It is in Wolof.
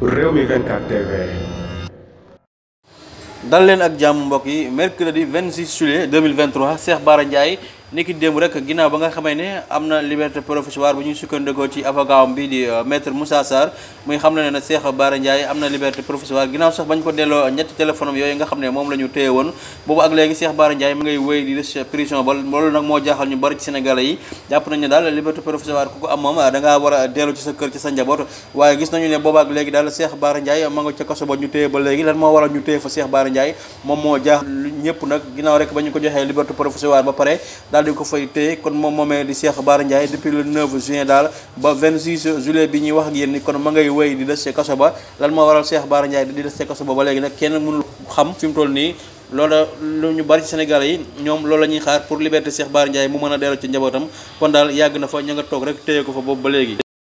Rewmi 24 TV. dal leen ak jàmm mbokk yi mercredi 26 juillet 2023 Cheikh Bara Ndiaye niki démb rek ginnaaw ba nga xamee ne am na liberté provisoire bu ñuy sukkandikoo ci avocat bi di maître Moussa Sarr muy xam ne Cheikh Bara Ndiaye am na liberté provisoire ginnaaw sax bañ ko delloo ñetti téléphone am yooyu nga xam ne moom la ñu téye woon boobu ak léegi Cheikh Bara Ndiaye mu ngay wéy di des prison ba loolu nag moo jaaxal ñu bari ci Sénégalais yi jàpp nañu ne daal liberté provisoire ku ko am moom da ngaa war a dellu ci sa kër ci sa njaboot waaye gis nañu ne boobu ak léegi daal Cheikh Bara Ndiaye ma nga ca kaso ba ñu téye ba léegi lan moo waral ñu téye fa Cheikh Bara Ndiaye moom moo jaaxal ñëpp nag ginnaaw rek ba ñu ko joxee liberté provisoire ba pare daal di ko fay téye kon moom moomee di Cheikh Bara Ndiaye depuis le 9 juin daal ba 26 juillet bi ñuy wax ak yéen ni kon ma ngay wéy di des ci kaso ba lan moo waral Cheikh Bara Ndiaye di des ci kaso ba léegi nag kenn mënul xam fi mu toll nii loola lu ñu bari ci Sénégalais yi ñoom loolu la ñuy xaar pour liberté Cheikh Bara Ndiaye mu mën a dellu ci njabootam kon daal yàgg na fa ña nga toog rek téye ko fa boobu ba léegi